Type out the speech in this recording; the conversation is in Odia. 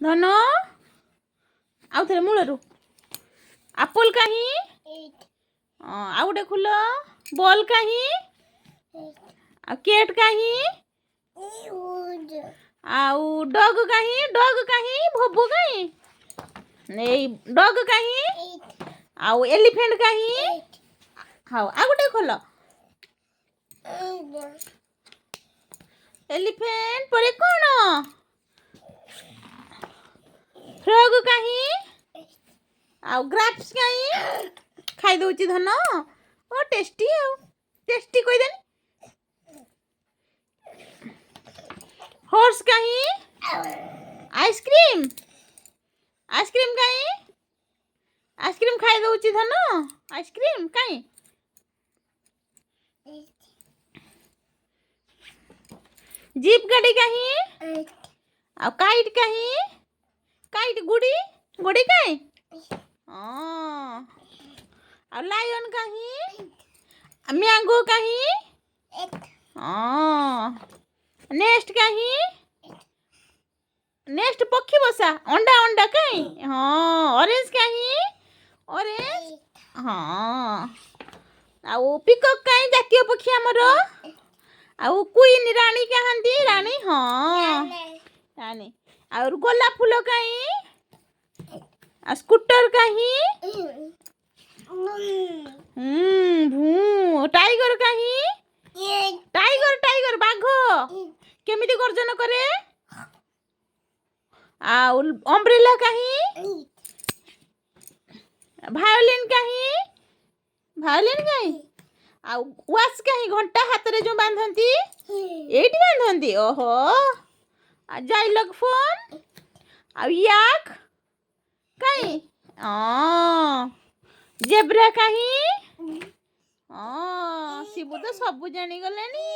ଧନ, ଆଉ ଥରେ ମୂଳରୁ। ଆପଲ୍ କାହିଁ? ହଁ, ଆଉ ଗୋଟେ ଖୋଲ। ବଲ୍ କାହିଁ? ଆଉ କେଟ୍ କାହିଁ? ଆଉ ଡଗ୍ କାହିଁ? ଡଗ୍ କାହିଁ? ଭୋବୁ କାହିଁ? ଏଇ ଡଗ୍ କାହିଁ? ଆଉ ଏଲିଫେଣ୍ଟ କାହିଁ? ହଉ, ଆଉ ଗୋଟେ ଖୋଲ। ଏଲିଫେଣ୍ଟ ପରେ କ'ଣ? ଫ୍ରଗ କାହିଁ? ଆଉ ଗ୍ରାପ୍ସ କାହିଁ? ଖାଇଦଉଛି ଧନ। ଓ ଟେଷ୍ଟି, ଆଉ ଟେଷ୍ଟି କହିଦେନି। ହର୍ସ କାହିଁ? ଆଇସ୍କ୍ରିମ୍, ଆଇସ୍କ୍ରିମ୍ କାହିଁ? ଆଇସ୍କ୍ରିମ୍ ଖାଇଦଉଛି ଧନ। ଆଇସ୍କ୍ରିମ୍ କାହିଁ? ଜିପ୍ ଗାଡ଼ି କାହିଁ? ଆଉ କାଇଟ୍ କାହିଁ? କାଇଟ୍, ଗୁଡ଼ି, ଗୁଡ଼ି କାହିଁ? ହଁ, ଆଉ ଲାୟନ୍ କାହିଁ? ମ୍ୟାଙ୍ଗୋ କାହିଁ? ହଁ, ନେକ୍ସଟ କାହିଁ? ନେକ୍ସଟ ପକ୍ଷୀ ବସା, ଅଣ୍ଡା, ଅଣ୍ଡା କାହିଁ? ହଁ, ଅରେଞ୍ଜ କାହିଁ? ଅରେଞ୍ଜ, ହଁ। ଆଉ ପିକକ୍ କାହିଁ? ଜାତୀୟ ପକ୍ଷୀ ଆମର। ଆଉ କୁଇନ୍, ରାଣୀ କାହାନ୍ତି? ରାଣୀ, ହଁ, ରାଣୀ। ଆଉ ଗୋଲାପ ଫୁଲ କାହିଁ? ଆଉ ସ୍କୁଟର କାହିଁ? ଭୂ। ଟାଇଗର କାହିଁ? ଟାଇଗର, ଟାଇଗର, ବାଘ କେମିତି ଗର୍ଜନ କରେ? ଆଉ ଅମ୍ବ୍ରେଲା କାହିଁ? ଭାୟୋଲିନ୍ କାହିଁ? ଭାୟୋଲିନ୍ କାହିଁ? ଆଉ ୱାଚ୍ କାହିଁ? ଘଣ୍ଟା ହାତରେ ଯେଉଁ ବାନ୍ଧନ୍ତି, ଏଇଠି ବାନ୍ଧନ୍ତି। ଓହୋ, ଆଉ ଜାଇଲଗ୍ ଫୋନ୍। ଆଉ ୟାକ୍ କାହିଁ? ହଁ, ଜେବ୍ରା କାହିଁ? ହଁ, ଶିବୁ ତ ସବୁ ଜାଣିଗଲେଣି।